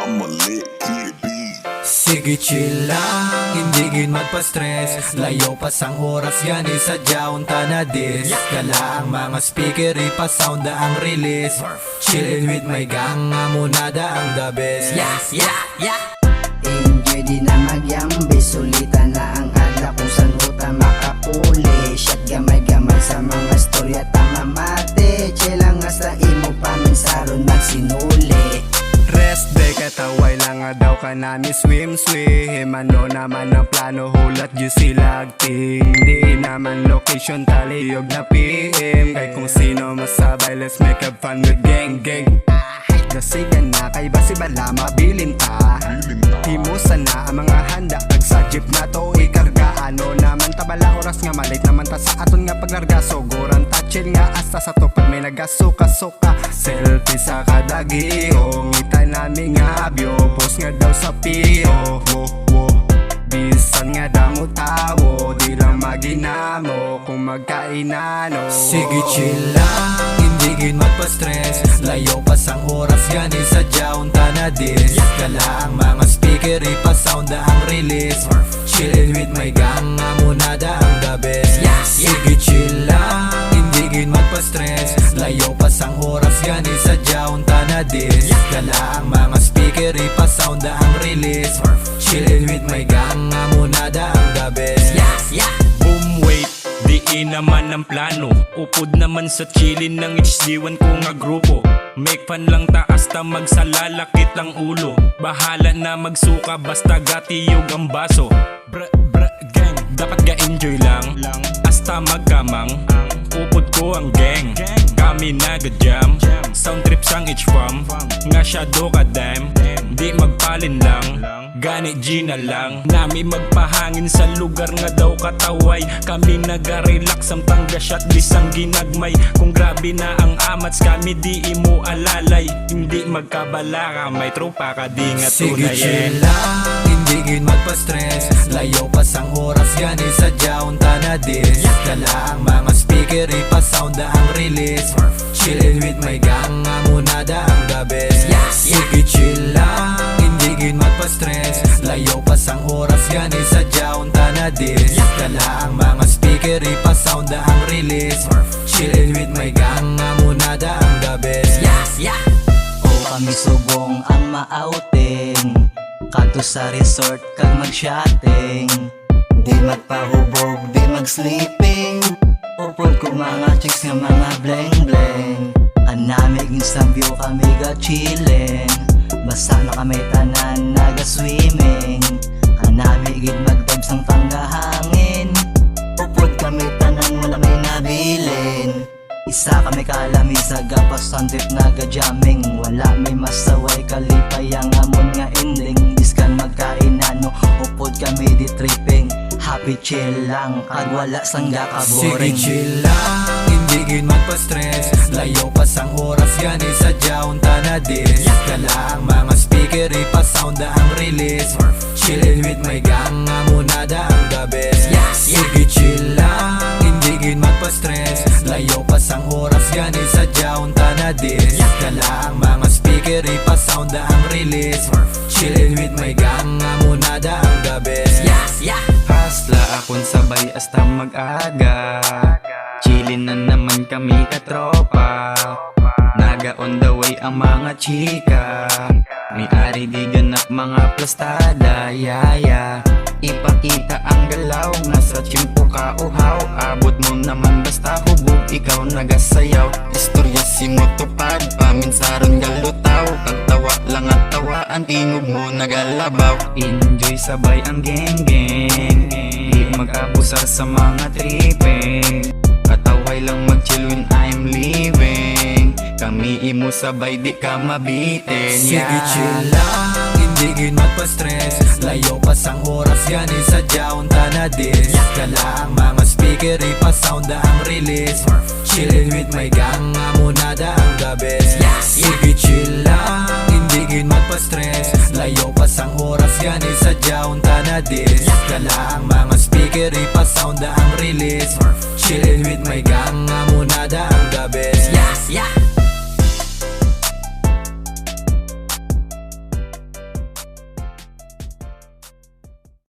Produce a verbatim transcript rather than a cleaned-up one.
Malik Kid Beats. Sige, chill lang, hindi gid magpa-stress. Layo pa sang oras gani, sadya unta na dis. Dala ang mga speaker, ipa-sound na ang release. Chillin' with my gang, amo na da ang the best. Yeah, yeah, yeah. Enjoy di na magyambis, sulita na ang adlaw kung san-o ta makapuli. Shot gamay-gamay sa mga storya ta mamati. Chill lang hasta imo paminsaron magsinuli. Rest day, kataway lang nga daw ka nami swim swim. Ano naman ang plano, hulat gyud sila agting. Di naman location, taliyog na P M. Kay kung sino masabay, let's make a fun with gang gang. Dasigan na kay basi bala mabilin ta. Himo sana ang mga handa, kag sa jeep na to ikarga. Ano naman ta bala, oras nga malit naman ta sa aton nga paglarga. Suguran ta chill nga hasta sa tupad may nagasuka-suka. Selfie sa kada gihong, ngita nami nga view, post nga daw sa P O. Wo, wo. Bisan nga damo tawo, di lang maginamo kung magkainano. Sige, chill lang, hindi gid magpa-stress. Layo pa sang oras gani, sadya unta na dis. Dala ang mga speaker, ipa-sound na ang release. Chillin' with my gang, amo na da ang the best. Sige, chill lang, hindi gid magpa-stress. Layo pa sang oras gani, sadya unta na dis. Dala ang mga speaker, ipa-sound na ang release. Chillin' with my gang, amo na da ang the best. Boom, wait, diin naman ang plano. Upod naman sa chillin' ng H D one ko nga grupo. Make fun lang ta hasta magsalalakit ang ulo. Bahala na magsuka basta gatiyog ang baso. Br, br, gang, dapat ga-enjoy lang. Hasta magkamang, upod ko ang gang. Kami naga-jam, sound trip sang H fam. Nga shadow ka damn, di magpalin lang. Gani G na lang, nami magpahangin sa lugar nga daw kataway. Kami naga-relax samtang ga-shot bisang ginagmay. Kung grabe na ang amats, kami di imo alalay. Hindi magkabala ka, may tropa ka di nga Sige, tunay, chill eh. lang, hindi gid magpa-stress. Layo pa sang oras gani, sadya unta na dis. Dala ang mga speaker, ipa-sound na ang release. Chillin' with my gang, amo na da ang the best. Sige, chill lang, hindi gid magpa-stress. Layo pa sang oras gani, sadya unta na dis. Dala ang mga speaker, ipa-sound na ang release. Chillin' with my gang, amo na da ang the best. O kami subong ang ma-outing, kadto sa resort kag mag-shotting. Di magpahubog, di mag-sleeping. Upod ko mga chicks nga mga bling-bling. Kanami ginsambyo kami ga-chilling. Basta na kami tanan naga-swimming. Kanami gid mag-dive sang panggahangin. Upod kami tanan wala may nabilin. Isa kami ka lamisa, gapas ang trip naga-jamming. Wala may masaway, kalipay ang amon nga ending. Biskan magkainano, upod kami di tripping. Happy chill lang, kag wala sang Sige, gakaboring. Chill lang, hindi gid magpa-stress. Layo pa sang oras gani, sadya unta na dis. Dala ang mga speaker, ipa-sound na ang release. Chillin' with my gang, amo na da ang the best. Sige, chill lang, hindi gid magpa-stress. Layo pa sang oras gani, sadya unta na dis. Dala ang mga speaker, ipa-sound na ang release. Chillin' with my gang, amo na da ang the best. Hasla akon sabay hasta mag-aga. Chillin' na naman kami katropa. Naga on the way ang mga chika. May ari di ganap mga plastada, yeah, yeah. Ipakita ang galaw nga sa tiyempo ka uhaw. Abot mo naman basta hubog, ikaw nagasayaw. Istorya si mo tupad, paminsaron galutaw. Kag tawa lang at tawa, ang tingog mo nagalabaw. Enjoy sabay ang gang-gang, di mag-abusar sa mga tripping. Katawhay lang mag-chill when I'm leaving. Kami imo sabay, di ka mabitin. Sige, Yeah. Chill lang, hindi gid magpa-stress. Layo pa sang oras gani, sadya unta na dis. Dala ang mga speaker, ipa-sound na ang release. Chillin' with my gang, amo na da ang the best. Sige, chill lang, hindi gid magpa-stress. Layo pa sang oras gani, sadya unta na dis. Dala ang mga speaker, ipa-sound na ang release. Chillin' with my gang, amo